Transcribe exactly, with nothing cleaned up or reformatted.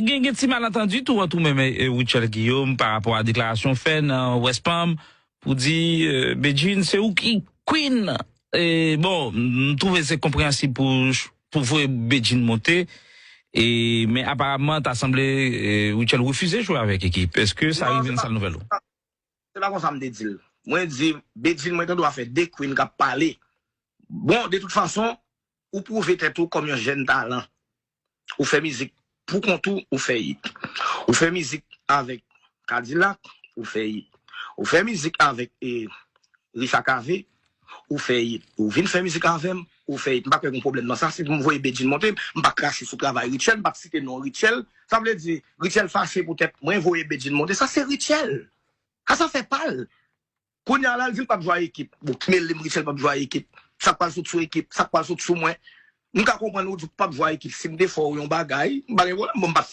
Gen, gen ti malantandi tou ant ou menm e Rutshelle Guillaume pa rapò a deklarasyon w fè nan West Palm pou di Bedjine se ou ki queen. E bon, m twouve se konpreyansib pou pou voye Bedjine monte. E, men aparamman ta sanble Rutshelle refize jwe avèk ekip. Èske sa rive nan sal nouvèl ou? Se pa konsa m te di l. Mwen di Bedjine mwen tande w ap fè de queen k ap pale. Bon, de tout fason, ou pwouve tèt ou kòm yon jèn talan. Ou fè mizik pou kont ou, ou fè hit. Ou fè mizik avèk Kadilak, ou fè hit. Ou fè mizik avèk e, Richard Cavé, ou fè hit. Ou vin fè mizik avè m, ou fè hit. M pa kwè gen pwoblèm nan sa. Si pou m voye Bedjine monte, m pa krache sou travay Rutshelle, m pa site non Rutshelle. Sa vle di, Rutshelle fache poutèt mwen voye Bedjine monte. Sa se Rutshelle. Sa se afè pa l. Kounye a la, l di l p ap jwe ak ekip. Bon, ki mele m Rutshelle p ap jwe ak ekip? Sa k pral sot sou ekip? Sa k pral sot sou mwen? M ka konprann ou di w p ap jwe ak ekip. Si m te fè w yon bagay, m pa gen pwoblèm. Bon, m p ap